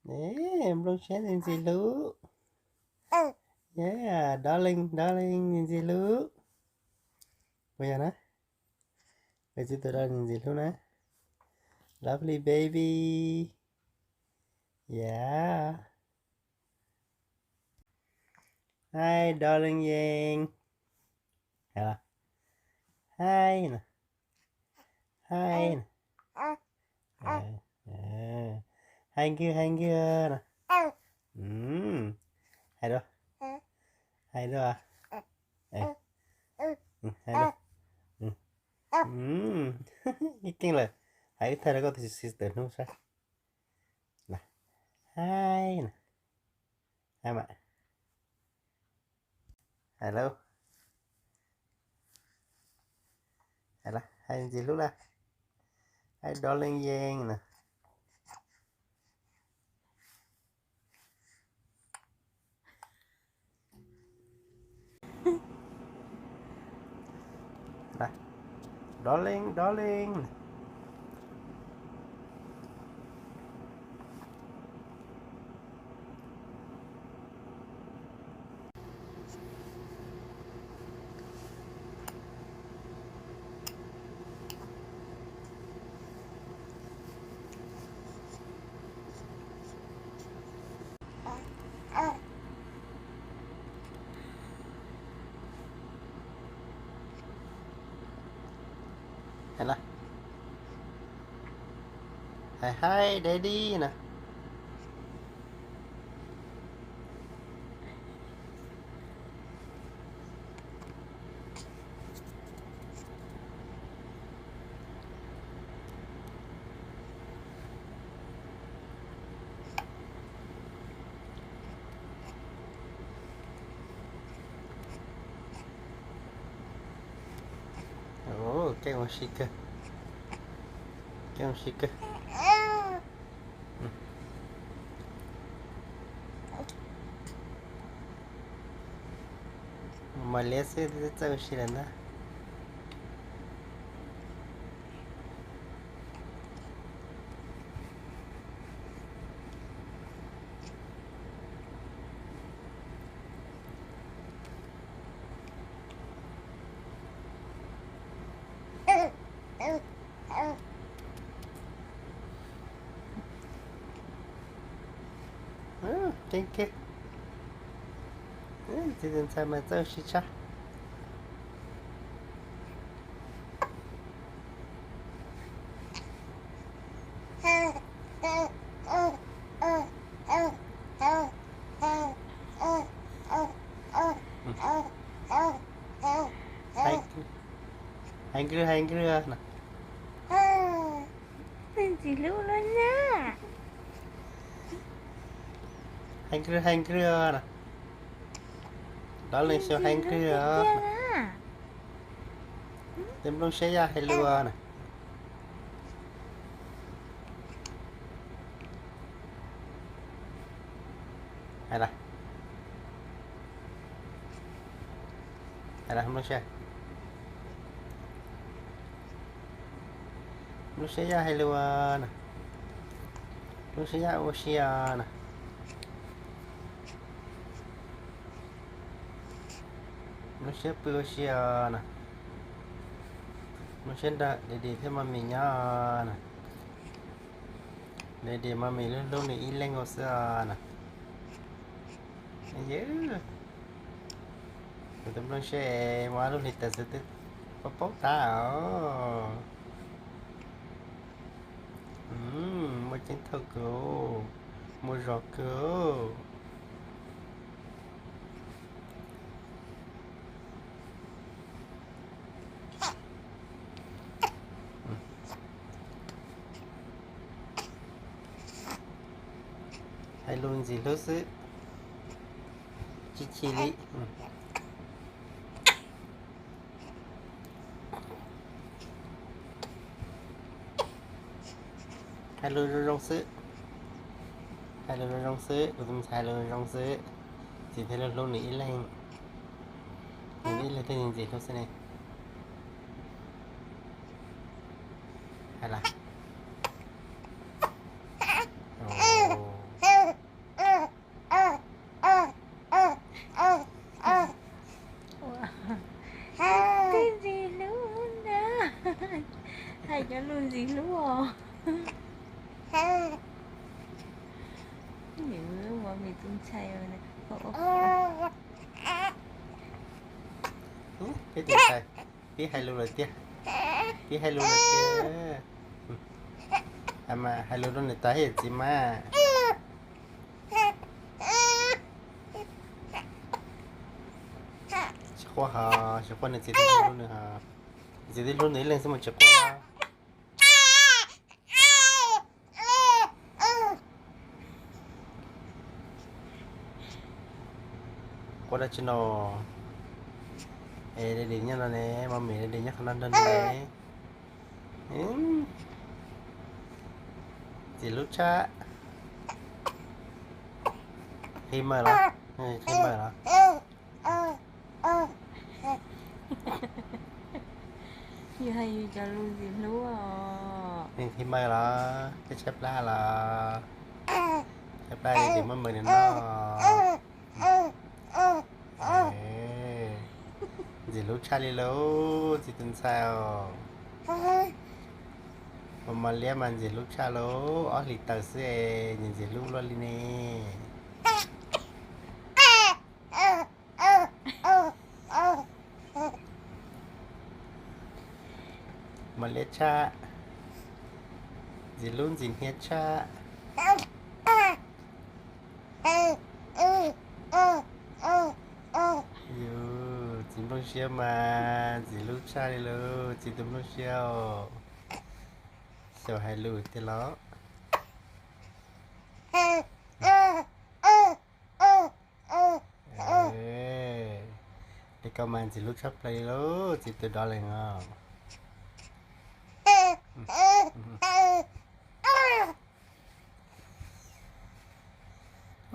Nplooj siab ntxim ntxim hlub. Yeah, darling, darling, ntxim ntxim hlub. Puas yog na? Peb txiv tus dog ntxim ntxim hlub na. Lovely baby. Yeah. Hi, darling Yeej. Hi na. Hi na. Hi, hi na. Hi dua. Hi dua. Hi dua. Ib keej lawm. Hais ib thaj rau koj tus sister hnub saib. Hi na. Hi mas. Hello. Hi ntxim hlub lawm. Hi darling Yeej na. Darling, darling. Hais hi daddy na. Keej ua si kawg. Keej ua si kawg. Mas liab xwb twb txawj ua si lawm ntag. Keej kiag. Txiv tus ntxhais mas txawj ua si tshaj. Hais nkrwj hais nkrwj no. Ntxim hlub lawm na. Hais nkrwj hais nkrwj no. Dov leeg xyov hais nkrwj os. Tus nplooj siab yaj hais lus na. Hais las, hais las nplooj siab. Nplooj siab yaj hais lus na. Nplooj siab yaj ua si os na. Nplooj siab pw ua si os na. Nplooj siab nrog Daddy thiab Mommy nyob na. Daddy Mommy hlub hlub nws ib leeg ua xwb os na. Yawg, kuv tus nplooj siab muaj ob lub hlis tawm xwb twb paub paub tag os. Muaj ceeb thooj kawg, muaj zog kawg. Hais lus ntxim hlub xwb, tsis chim li. Hais lus zoo zoo xwb, hais lus zoo zoo xwb, kuv tus ntxhais hais lus zoo zoo xwb. Txiv thiaj li hlub nws ib leeg, nws ib leeg thiaj li ntxim hlub xwb ne. Hais las. Tus ntxhais, peb tus ntxhais, pib hais lus lawm tiag, pib hais lus lawm tiag. Mas hais lus rau niam tais thiab yawm txiv mas. Tsis quaj hos, tsis quaj, niam txiv twb hlub nws hos. Niam txiv twb hlub nws ib leeg xwb mas tsis quaj. Quaj dab tsi no? Es Daddy nyob no ne, Mommy, Daddy nyob qhov no nrog nws ne. Txiv hlub tshaj. Qhib mawj los? Qhib mawj los? Yus hais yus cov lus ntxim hlub os. Qhib mawj los? Qhib tshaib plab los? Tshaib plab ces muab mawj nws noj. Ntxim hlub tshaj li lauj, txiv tus ntxhais os. Mos mos liab mas ntxim hlub tshaj lauj, ob hlis tawm xwb es ntxim hlub luaj li ne. Mos liab tshaj, ntxim hlub ntxim hnyiab tshaj. Yus txiv nplooj siab mas ntxim hlub tshaj li lauj, txiv tus nplooj siab os. Xyaum hais lus tiag los? Li koj mas ntxim hlub tshaj plaws li lauj, txiv tus dov lees os.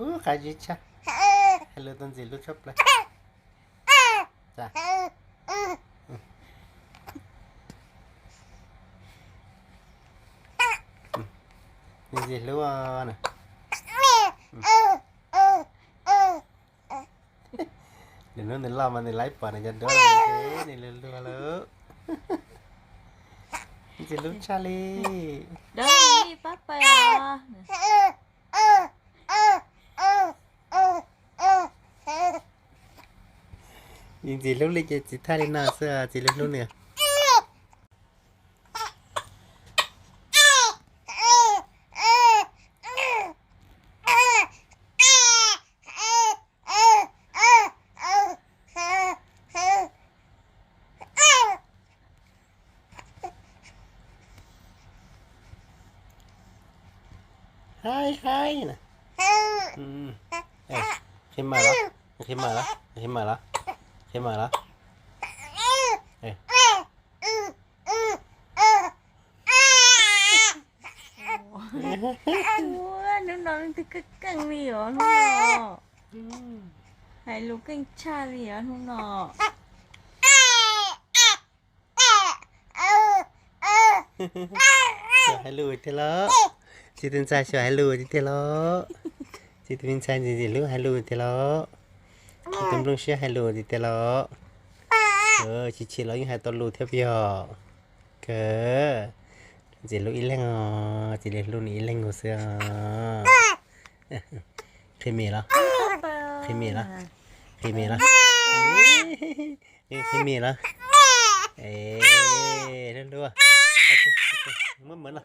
Ub, qab zib tshaj, hais lus tau ntxim hlub tshaj plaws. Nws ntxim hlub os. Nws hnub nws loj mas nws laib pom nws cov duab los nws luag luag lawm. Ntxim hlub tshaj li. Dab li pab pawg os. Nws ntxim hlub li ces txiv tshaj li no xwb, txiv hlub hlub nws. Haib haib na. Qhib mawj los? Qhib mawj los? Qhib mawj los? Qhib mawj los? Hnub no leej twg keej keej li os hnub no. Hais lus keej tshaj li os hnub no. Xyaum hais lus tiag los? Txiv tus ntxhais xyaum hais lus tiag tiag los? Txiv tus me ntxhais ntxim ntxim hlub hais lus tiag los? Txiv tus nplooj siab hais lus tiag tiag los? Tsis chim los yeej hais tau lus thiab puas yog? Kawg, ntxim hlub ib leeg os, txiv li hlub nws ib leeg os xwb os. Qhib mis los? Qhib mis los? Qhib mis los? Qhib mis los? Hlub hlub. Muab mawv no.